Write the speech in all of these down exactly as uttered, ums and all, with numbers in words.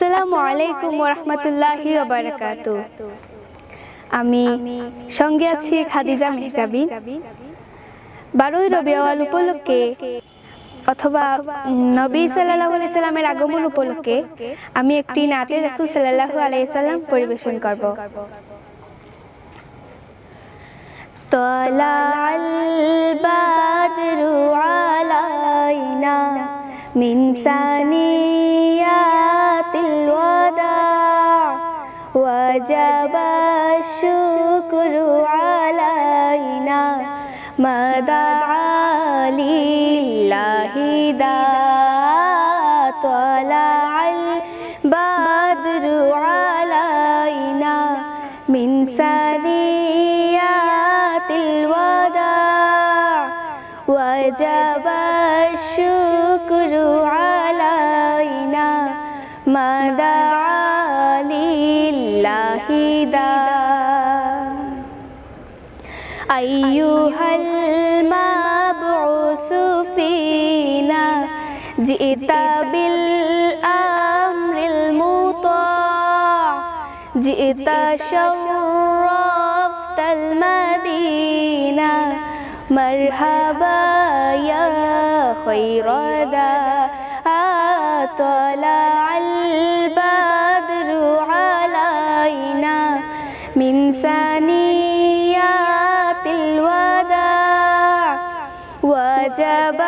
আসসালামু আলাইকুম ওয়া রাহমাতুল্লাহি ওয়া বারাকাতুহু। আমি সঙ্গে আছি খাদিজা মেহজাবিন। বারোই রবিউল আউয়াল উপলক্ষে অথবা, উম, নবী সাল্লাল্লাহু আলাইহি সাল্লামের আগমন উপলক্ষে আমি একটি নাতে রাসূল সাল্লাল্লাহু আলাইহি সাল্লাম পরিবেশন করব। طلع البدر علينا من ثنيات الوداع وجب الشكر علينا ما دعا لله داع. طلع البدر علينا من ثنيات الوداع وجب الشكر علينا ما دعا لله داع. أيها المبعوث فينا جئت بالأمر المطاع جئت شرفت المدينة مرحبا يا خير داع. طلع البدر علينا من ثنيات الوداع وجب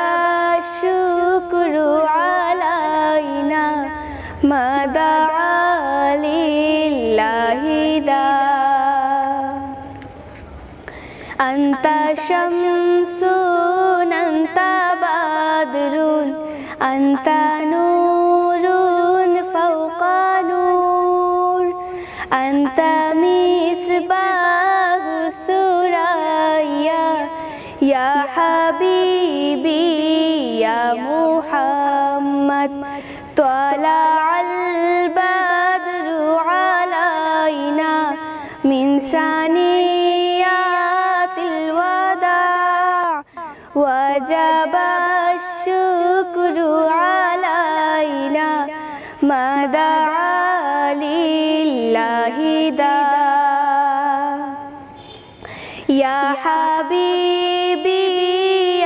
الشكر علينا ما دعا لله داع. أنت شمس أنت بدر أنت نور فوق نور أنت مصباح الثريا يا حبيبي يا محمد. طلع البدر علينا من ثنيات الوداع وجب الشكر علينا ما دعا لله داع. يا حبيبي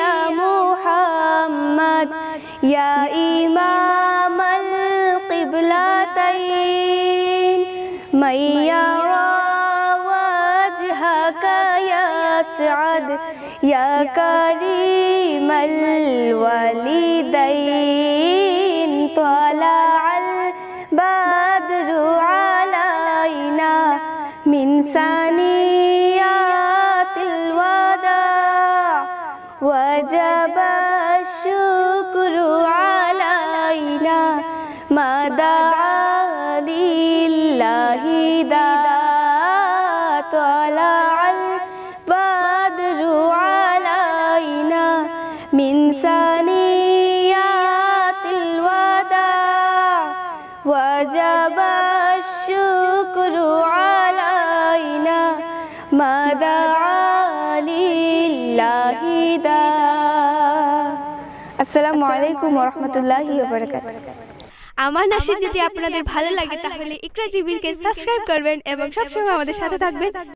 يا محمد يا إمام القبلتين من يرى وجهك يسعد يا كريم الوالدين. طلع البدر علينا من ثنيات الوداع وجب الشكر علينا ما دعا لله داع. طلع البدر علينا من ثنيات الوداع وجب الشكر علينا ما دعا لله داع. আসসালামু আলাইকুম ওয়া রাহমাতুল্লাহি ওয়া বারাকাতুহু। আমার নাশিদ যদি আপনাদের ভালো লাগে, তাহলে ইকরা টিভিকে সাবস্ক্রাইব করবেন এবং সবসময় আমাদের সাথে থাকবেন।